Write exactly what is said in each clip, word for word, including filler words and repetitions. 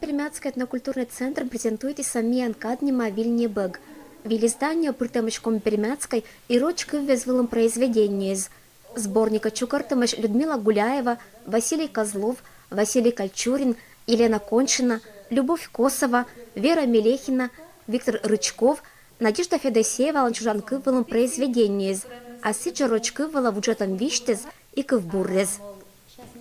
Пермяцкӧй этнокультурнӧй центр презентуйтіс миян кад нима виль небӧг. Виль изданиеӧ пыртӧмаӧсь коми-пермяцкӧй и роч кыв вӧлі произведениеяс. Сборникӧ чукӧртӧмаӧсь Людмила Гуляева, Василий Козлов, Василий Кольчурин, Елена Коньшина, Любовь Косова, Вера Мелехина, Виктор Рычков, Надежда Федосеевалӧн чужан кыв вылын произведениеяс, а сідзжӧ роч кыв вылӧ вуджӧдӧм висьтӧс и кывбуръяс.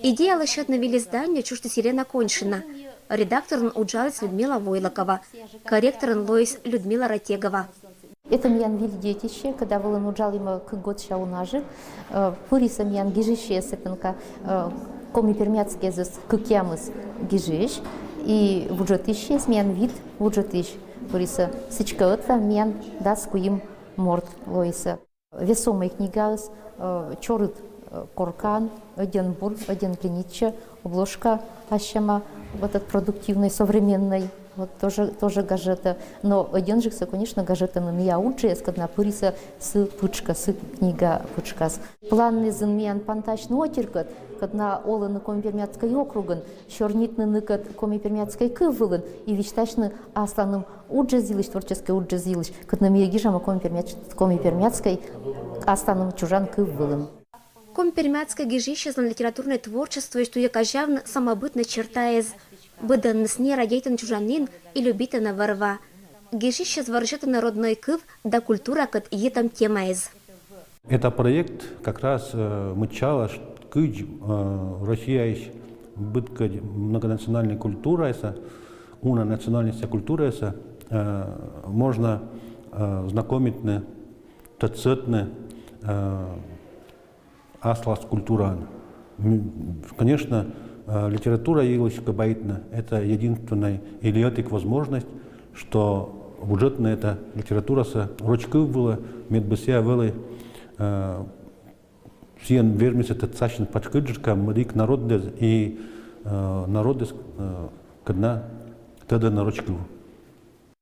Идея лӧсьӧдны виль издание чужтіс Елена Коньшина, редакторӧн уджаліс Людмила Войлокова, корректорӧн лоис Людмила Ратегова. Это миян виль детище, когда вылын уджалім кык годся унажык. Э, пырисӧ миян гижысьӧ сэтӧн кӧ, э, коми-пермяцкӧйӧс кыкъямыс гижысь, и вуджӧдысьӧ миян вит вуджӧдысь. Пырисӧ сідзкӧ ӧтлаын миян дас куим морт лоисӧ. Весомӧй книгаыс, э, чорыд, э, коркаӧн, ӧдйӧн бур, ӧдйӧн граница, обложка ассьыд, вот этот продуктивный, современный, вот тоже, тоже гажӧтӧ. Но ӧдйӧджыксӧ, конечно, гажӧтӧны ная уджыс, кӧд на пырисӧ сы пытшкӧ, сы книга пытшкас. Планнас миян пантасьны отиркӧд, кӧд на олӧны коми-пермяцкӧй округын, сёрнитны ныкӧд коми-пермяцкӧй кыв вылын и висьтасьны асланым уджыс йылысь, творческӧй уджыс йылысь, кӧд на ми гижам коми-пермяц-, коми-пермяцкӧй асланым чужан кыв вылын. Коми-пермяцкӧй гижысьяслӧн литературнӧй творчествоысь туйӧ казявны самобытнӧй чертаяс. Быдӧнныс не радейтӧны чужанін и любитӧны вӧр-ва. Гижысьяс вӧрзьӧдӧны роднӧй кыв да культуракӧд йитӧм темаяс. Это проект как раз, э, мыччалӧ, ш-, кыдз, э, Россияысь быдкӧдь многонациональнӧй культураясӧ, уна национальностьса культураясӧ, э, можно, э, знакомитны, тӧдсӧдны, э, аслас культураӧн. М, конечно, э, литература йылысь кӧ бӧрйитны, это единственнӧй или ӧтик возможность, что вуджӧдны этӧ литературасӧ роч кыв вылӧ, мед бы сійӧ вӧлі, э, сійӧн вермисны тӧдсасьны пачкыдджыка мӧдик народыс и, э, народыс, э, кӧд на тӧдӧны роч кыв.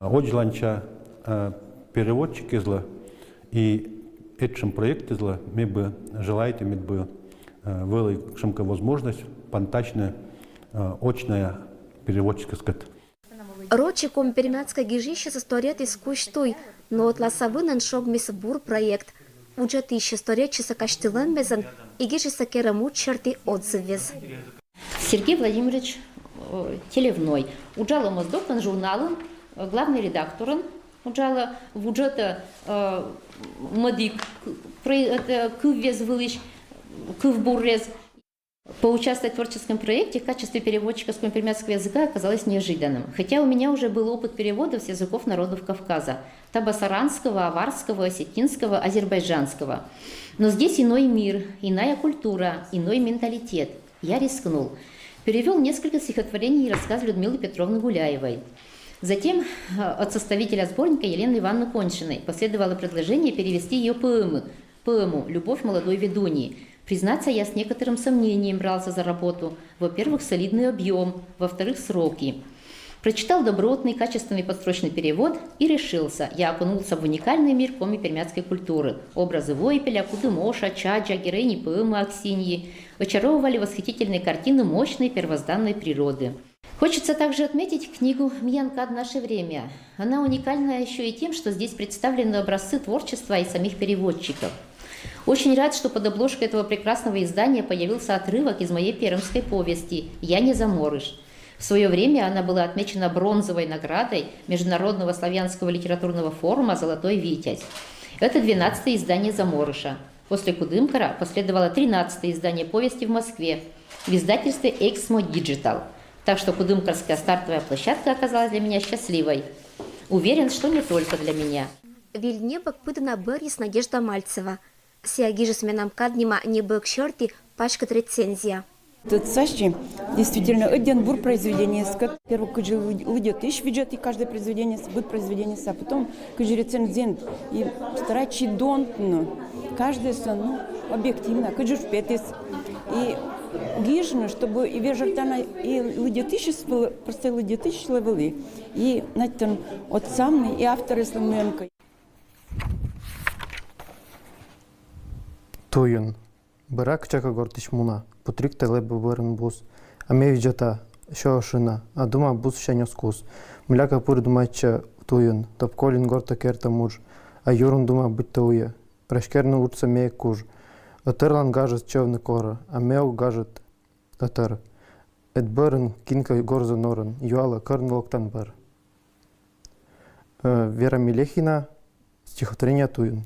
Одзланча, э, переводчикъяслы и этшӧм проектъяслы ме бы желайті, мед бы, э, вӧлі кутшӧмкӧ возможность пантасьны, э, очная переводчикӧскӧд. Роч и коми-пермяцкӧй гижысьясӧс торйӧдіс кузь туй, но ӧтлаыс вынӧн шогмис бур проект. Уджӧдысьяс торйӧдчисӧ казьтылӧмъясӧн и гижисӧ керӧм удж серти отзывъяс. Сергей Владимирович, э, Телевной. Уджалӧ «Моздокын» журналын, э, главный редакторӧн уджалӧ, вуджӧдӧ, э, мӧдик к-, про-, это, кывъяс вылысь, кывбуръяс. Поучаствовать в творческом проекте в качестве переводчика с коми-пермяцкого языка оказалось неожиданным. Хотя у меня уже был опыт переводов с языков народов Кавказа, табасаранского, аварского, осетинского, азербайджанского. Но здесь иной мир, иная культура, иной менталитет. Я рискнул. Перевёл несколько стихотворений и рассказ Людмилы Петровны Гуляевой. Затем, э, от составителя сборника Елены Ивановны Коньшиной последовало предложение перевести её поэмы, поэму «Любовь молодой ведуньи». Признаться, я с некоторым сомнением брался за работу. Во-первых, солидный объём, во-вторых, сроки. Прочитал добротный, качественный подстрочный перевод и решился. Я окунулся в уникальный мир коми-пермяцкой культуры. Образы Войпеля, Кудымоша, Чаджа, героини поэмы Аксиньи очаровывали восхитительные картины мощной первозданной природы. Хочется также отметить книгу «Миян кад. Наше время». Она уникальна ещё и тем, что здесь представлены образцы творчества и самих переводчиков. Очень рад, что под обложкой этого прекрасного издания появился отрывок из моей пермской повести «Я не заморыш». В своё время она была отмечена бронзовой наградой Международного славянского литературного форума «Золотой витязь». Это двенадцатое издание «Заморыша». После «Кудымкара» последовало тринадцатое издание повести в Москве в издательстве «Эксмо Диджитал». Так что кудымкарская стартовая площадка оказалась для меня счастливой. Уверен, что не только для меня. Виль небӧг пыдӧна бӧрйис Надежда Мальцева. Сійӧ гижис менам кад нима небӧг серти паськыд рецензия. Тӧдсасьӧ, действительно, ӧдйӧн бур произведениеыскӧд. Первой, кыдзи лы-, лыддьӧдысь видзӧдӧ каждӧй произведениесӧ, быд произведениесӧ, а потом кыдзи рецензент. И старайтчи донтны каждӧйсӧ, ну, объективно, кыдзи уж петіс. И гижны, чтобы и вежӧртана и лыддьӧдысьыс вӧлі, простӧй лыддьӧдысьыс вӧлі, и, знаете, отсавны и авторыслы мыйӧнкӧ. Туйын. Быра кыдзкӧ гортысь мунӧ, путрик тӧлӧ бӧрын бус. А ме видзӧда, сё ӧшина, а дума бус сянь оз кус. Мыйла кӧ пыр думайтча туйын, топколин горта керта муж, а юрын дума быттьӧ уйӧ. Раськерны уджсӧ ме эг куж. Ӧтарлӧн гажыс чӧвны корӧ, а ме ог гажӧд ӧтар. Эд бӧрын, кин кӧ горзӧ норӧн, юалӧ, кӧр нӧ локтан бӧр. Э, Вера Мелехина, стихотворение туйын.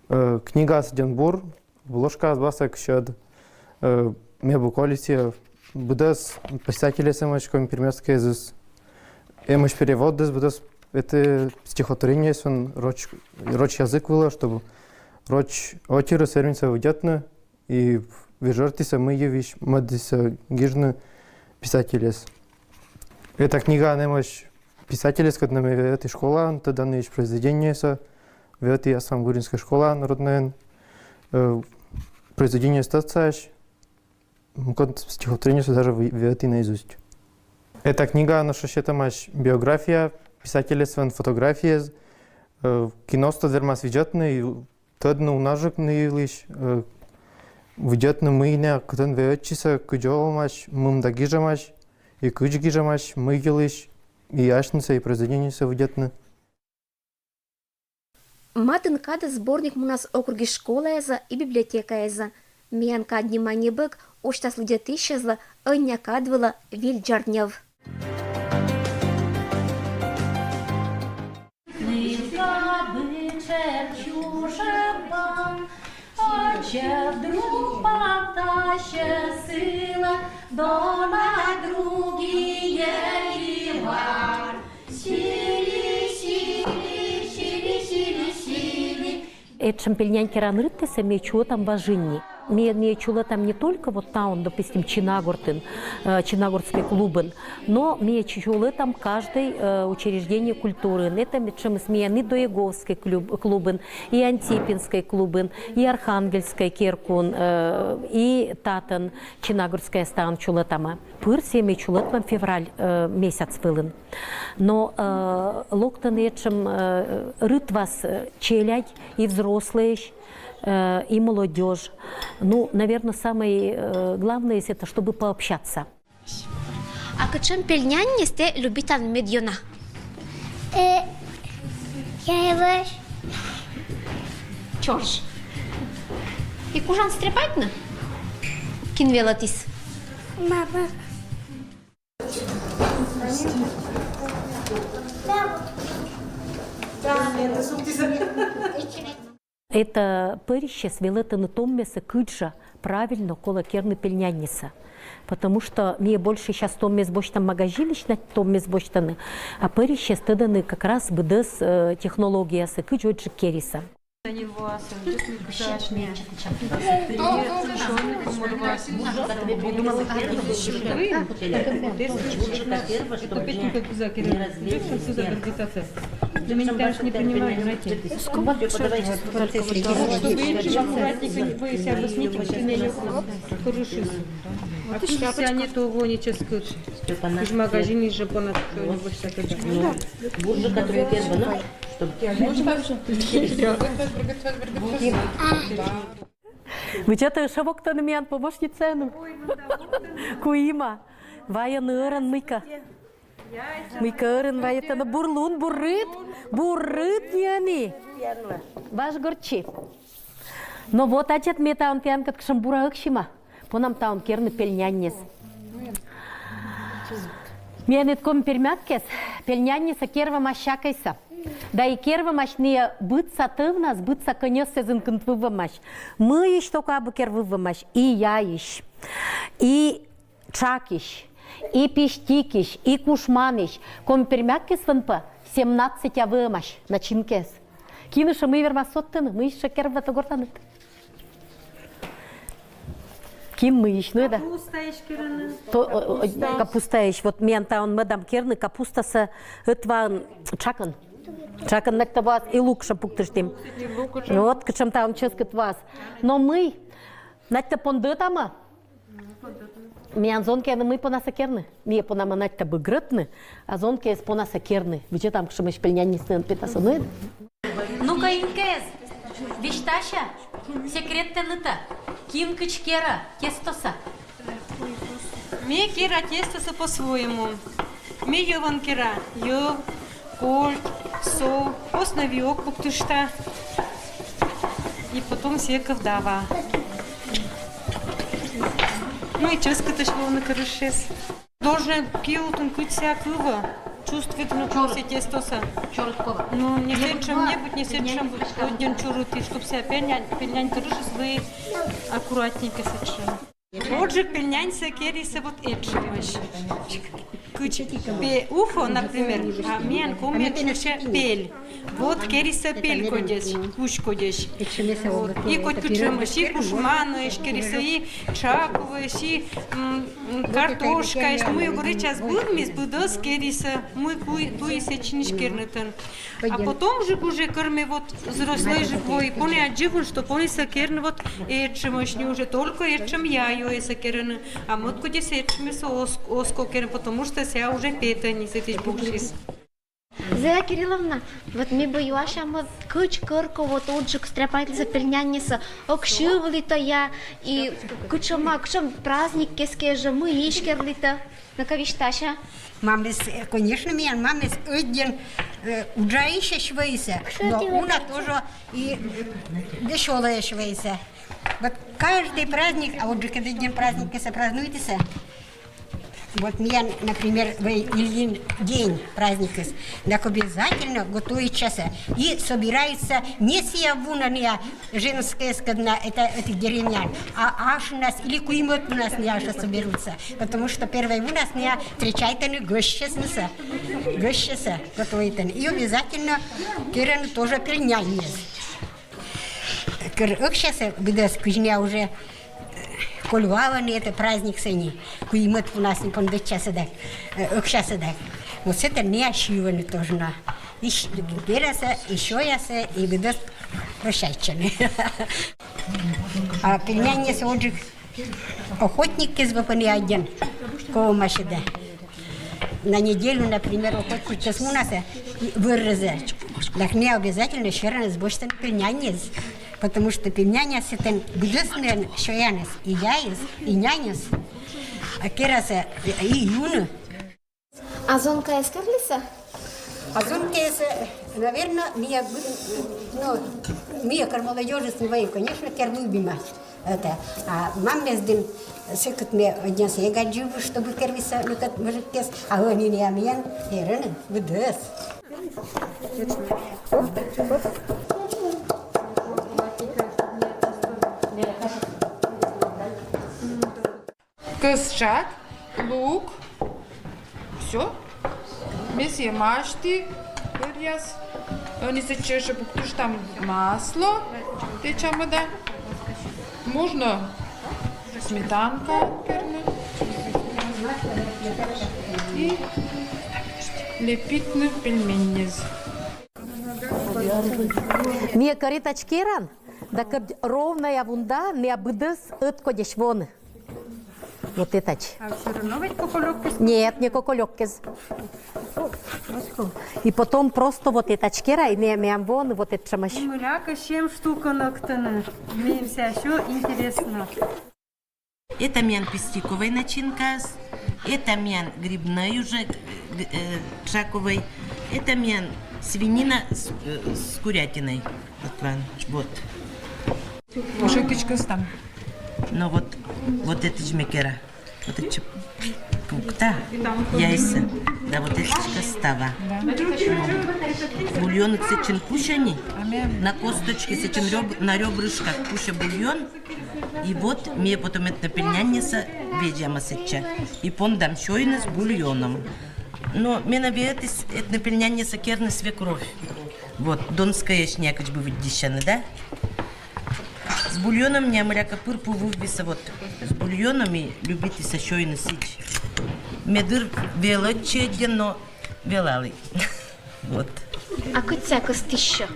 Э, книга сэтӧн бур, обложкаыс баса кыдзкӧ. Э, ме буквально сійӧ быдӧс писательӧс эмӧсь коми-пермяк языкысь. Эмӧсь переводыс быдӧс, это стихотворениесӧн роч, роч язык вылӧ, чтобы роч отирыс вермисӧ видзӧдны, и вежӧртісӧ, мый йывысь мӧдісӧ гижны писательӧс. Эта книга эмӧсь писательӧс, кӧть нӧ ме ветлі школаын, тӧданнысь произведениесӧ, ветлі аслам Гуринскӧй школаын роднӧйӧн, э, произведениесӧ тӧдсаӧсь, мукӧд стихотворениесӧ даже ветлі наизусть. Эта книга, она сетӧмаӧсь биография писательӧслӧн, фотографияяс, э, киностӧ вермас видзӧдны и тӧдны унажык ны йылысь, э, видзӧдны, мый нӧ кытӧн веӧдчисӧ, кыдз олӧмаӧсь, мында гижӧмаӧсь, и кыдз гижӧмаӧсь, мый йылысь, и асьнысӧ, и произведениесӧ видзӧдны. Матын кадыс сборник мунас округысь школаясӧ и библиотекаясӧ. Миян кад нима небӧг, усьтас лыддьӧдысьяслы ӧнія кад вылӧ выль дзорньӧв. Этшӧм пельнянь керан рытӧсӧ ми чулӧтам важинни. Ми, ми чулӧтам не только вот таун, допустим, Чинагортын, э, Чинагортскӧй клубын, но ми чулӧтам каждӧй, э, учреждение культурын. Это этшӧмыс миян и Доеговскӧй клуб, клубын, и Антипинскӧй клубын, и Архангельскӧй керкаын, э, и татӧн, Чинагортскӧй, таун чулӧтам. Пыр сійӧ ми чулӧтам февраль, э, месяц вылын. Но, э, локтӧны этшӧм, э, рытвас, э, челядь, и взрослӧйӧсь, э, и молодёжь. Ну, наверно, самӧй, э, главнӧйыс это, чтобы пообщаться. А кутшӧм пельняньӧс тэ любитан медъёна? Э, я его... Чорж. И кужан стряпайтны? Кин велӧдіс? Мама. Это пӧрысьяс велӧдӧны томмӧсӧ, кыдз жӧ правильно колӧ керны пельняньӧсӧ. Потому что ми больше сейчас томмӧс босьтам магазинысь, на томмӧс босьтӧны, а пӧрысьяс тӧдӧны как раз быдӧс, э, технологиясӧ, кыдз водзджык керисӧ. Чтобы инше аккуратненько, вы себя объясните, что у меня не хорошо. А кыдз сійӧ нетӧ, во, ничего скажешь. Из магазина же понад что-нибудь такое. Буржика трюкет, ну, чтоб... Видзӧдтӧ, шӧвоктӧны миян помощницаӧн. Куима. Вайӧны ӧрӧн мыйкӧ. Мыйкӧ ӧрӧн вайӧны. Бур лун, бур рыт, бур рыт ньӧни. Важ гортчи. Но вот, аддзад, ме таун тіянкӧд кутшӧм бура ӧксима. Понам таун керны пельняньӧс. Миян эд коми-пермяккӧйӧс пельняньӧсӧ кервӧмаӧсь сякӧйсӧ. Да и кервӧмаӧсь нӧ быдса тӧвнас, быдса кӧньӧс сэзым кынтвыввӧм. Мыйысь токо абу кервыввӧмаӧсь: и яйысь, и тшакысь, и пистикысь, и кушманысь. Коми-пермяккӧйӧс вӧлӧм пӧ семнадцать вӧлӧмаӧсь начинкаыс. Киныс жӧ мый вермас содтыны, мыйысь жӧ кервывтӧ гортаныд? Кин мыйысь, ну да. Капустаысь керӧны. То, э, э, капустаысь. Вот миян таун мӧдам керны капустасӧ ӧтваын тшакӧн. Тшакӧн, нӧкта ваас, и лук жӧ пуктыштім. Вот кутшӧм таун чӧскыд ваас. Но мый, нӧкта пондӧтамӧ. Миян зонкаясӧн мый понасӧ керны? Ми понамӧ нӧкта быгрӧдны, а зонкаяс понасӧ керны. Видзӧдам, кутшӧмӧсь пельняньыс нин петасӧ, ну. Ну-ка, инкаэз, висьтася секреттӧ нытӧ, кин кыдз керӧ тестосӧ. Ме кера тестосӧ по-своему. Ме йӧвӧн кера: йӧв, кольт, со, основиок пуктышта. И потом сійӧ кӧвдава. Ну и чӧскыдӧсь вӧвны кӧрышсьыс. Должен киутны кыдз сійӧ кывӧ. Чувствуйтны кӧ сійӧ тестосӧ. Ну, не сэтшӧм-небыд, не сэтшӧм-быд. Ӧдйӧн чорыд, и чтоб сійӧ пельнянь, пельнянь кӧрышыс вӧлі аккуратненькӧ сэтшӧм. Оджык пельняньсӧ керисӧ вот этшӧмӧсь. Кыдз пе-, ухо, например, а миян комиӧн шусьӧ пель. Вот керисӧ пель кодьӧсь, кузь кодьӧсь. Вот. И котькытшӧмӧсь, и кушманӧсь керисӧ, и тшаковӧсь, и, м, м, картошкаӧсь, мый гӧгӧрчас быдмис, быдӧс керисӧ, мый куй-, туйыс сэтчӧ кернытӧн. А потом жӧ уже кӧр ме вот взрослӧйджык вои, понія дзивуны, что понісӧ керны вот этшӧмӧсь, не уже только этшӧм яйӧйсӧ керны, а мӧд-кӧдесӧ этшӧмсӧ ос-, оз ков керны, потому что сійӧ уже петӧ нин, сэтысь боксьыс. Зоя Кирилловна, вот ме бы юася, мый кыдз кӧркӧ вот оджык стряпайтчыны пельняньсӧ, ог сьывлытӧ-ӧ, и кутшӧма, кутшӧм праздник кескӧ жӧ, мый эськӧ керлытӧ. Ну-ка, висьтася. Мамыс, э, конечно, миян мамыс ӧдйӧн, э, уджалысь вӧлісӧ, но уна тоже и весёлӧйысь вӧлісӧ. Вот каждый праздник, а вот же когда день праздник, если празднуйтісӧ. Вот миян, например, в Ильин день праздникыс, так обязательно готовитчасӧ. И собирается не сійӧ вунӧн, женскӧйыс кӧ на это, этих деревнян, а ашнас или куимӧд вунас нӧ аша соберутся, потому что первой вунас нӧ встречайтӧны гӧсьтӧс нӧ сійӧ, гӧсьтӧс готовитӧны. И обязательно керӧны тоже пельняньнас. Кӧр ӧксясӧ быдӧс, кыдз нӧ уже, э, коль валӧны это праздниксӧ нин, куимӧд вунас нин пондӧдчасӧ да, э, ӧксясӧ да. Вот сэтӧн нӧ сьывӧны тоже на. И щ-, перасӧ, и сёясӧ, и быдӧс прощайтчӧны. А пельняньнас оджык охотниккӧс вӧпӧны аддзан, ковмасьӧ да. На неделю, например, охотниккӧс мунасӧ вӧрӧзӧ, так нӧ обязательно сёрӧныс босьтӧны пельняньнас, потому что пельняньнас сэтӧн быдӧснӧн сёяныс, и яйыс, и няньыс, а керасӧ и юны. А зонкаяс кӧ вӧлісӧ? А зонкаяс, наверное, мия, ну, мия кӧр молодёжьыс не вӧлі, конечно, кӧр любима. Это, а мамыс дінӧ сыкӧд ме однас эг аддзывлы, чтобы керисӧ, ну, кӧт мужиккӧс, а ӧні нӧ миян керӧны быдӧс. Кӧсджык, лук. Всё. Ме сійӧс масти пӧръяс. Ӧні сэтчӧ ещё пуктыштам масло. Тэчам да. Можно сметанка керны. И лепитны пельменьнас. Ме кӧр этадз керан, да кӧть ровнӧя вунда, нӧ быдӧс ӧткодьӧсь воны. Вот этадз. А всё равно ведь коколёккӧс? Нет, не коколёккӧс. И потом просто вот этадз кера, и ме-, меям воны вот этшӧмӧсь. Мыля кӧ сем штука нӧктӧны. Меям всё интересно. Это миян пестиковӧй начинкаыс, это миян грибнӧй уже, э, э, тшаковӧй, это миян свинина с, э, с курятиной. Вот, вот. Уже кыдзкӧ ставӧн. Но вот, вот этадз ме кера. Вот этадз пукта яйсӧ. Да, вот этадз кӧ става. Бульоныс сэтчӧн кусьӧ нин. На косточке сэтчӧн рёб-, на рёбрышках кусьӧ бульон. И вот ме потом этнӧ пельняньнасӧ вежам сэтчӧ. И пондам сёйныс бульоным. Но менам ведь этнӧ пельняньнасӧ керны свекровь. Вот, донскӧйӧсь некыдз бы видзӧны, да? С бульоным нӧ мыля кӧ пыр пу вывсьыс вот. С бульоным и любитісӧ сёйны сідз. Ме дыр велӧдчи ӧдйӧн, но велалі. Вот. А кыдз сійӧ кӧстысьӧ?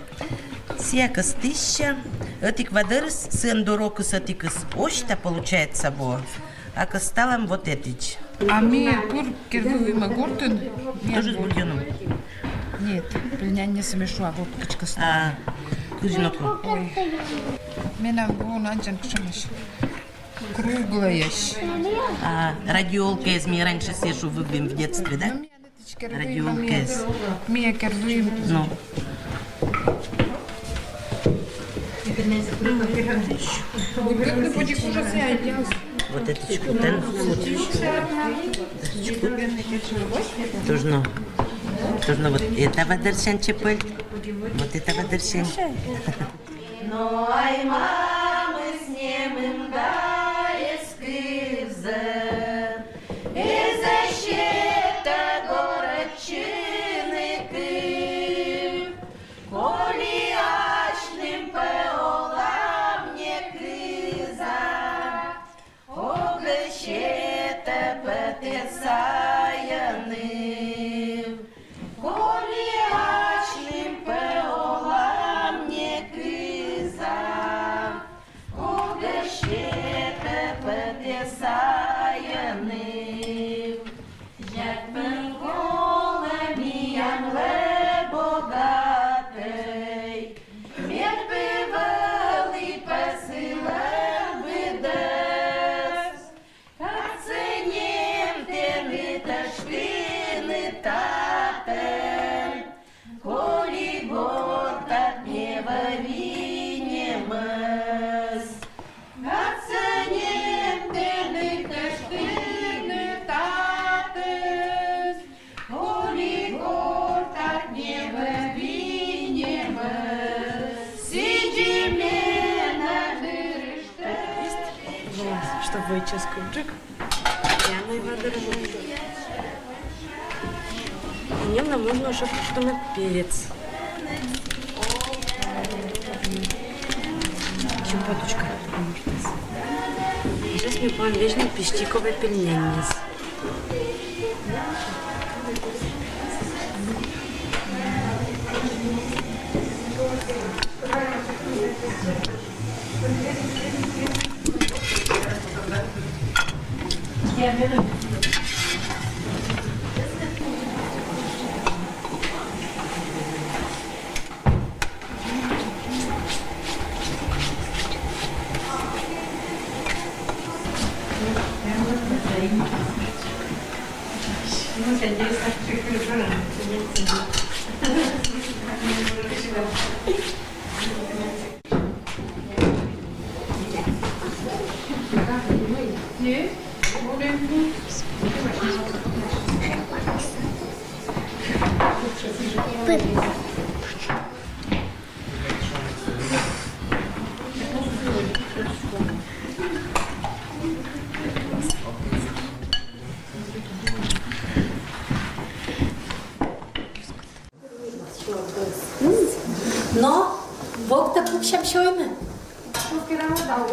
Сійӧ кӧстысьӧ. Ӧтик ва дӧрыс, сыӧн дорӧ кӧ ӧтикыс, ӧтчыд получается во. А кӧсталам вот этадз. А ми пыр кердывимӧ гортын. Тоже с бульоным? Нет, пельняньнасӧ ме шуа, вот кыдзкӧ ставӧн. А, кыдзи нӧ кӧ? Ой. Менам вон анджан кшамысь. Круглая. А радиолка из ми раньше сешу выбьем в детстве, да? Радиолка из. Ми керуем. Ну. Вот эту чкутен. Тожно. Тожно вот этого дерсен чепель. Вот этого дерсен. Но ай мамыс немын да эскывзы, эз-а сета горӧдчыны кыв. Коли асьным пӧ олам некыза, ог-ӧ сета пӧ тэ сайӧ ныв. Коли асьным пӧ олам некыза, ог-ӧ сета пӧ тэ сайӧ ныв. Зяк пӧ колӧ миянлы богатӧй, мед пӧ вӧлі пӧ сылӧн быдӧс. Кадсӧ нем тэныд тӧждыны татӧн, коли гортад не вӧвинемӧс. Кадсӧ нем тэныд тӧждыны татӧн, коли гортад не вӧвинемӧс. Сідзи менам дырыштӧ. Чтобы выческу джик. Прямо его дырыштӧ. И немного можно, чтобы, чтобы перец. Щепоточка. Сейчас ми пуам везьны пистиковӧй пельменьнас. Но, вокта пуксям сёймӧ.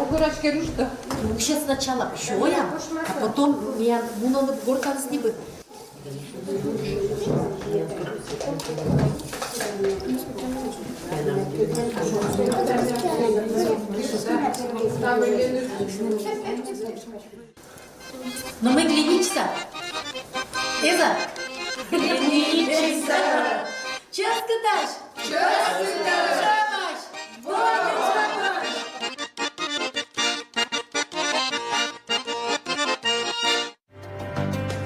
Укырась керушта. Пуксьы сначала сёям, а потом миян мунӧны гортаныс ньӧбны. Но мый, ленитчыса? Эз-а? Ленитчыса. Чӧскыдтӧ! Чӧскыдтӧ!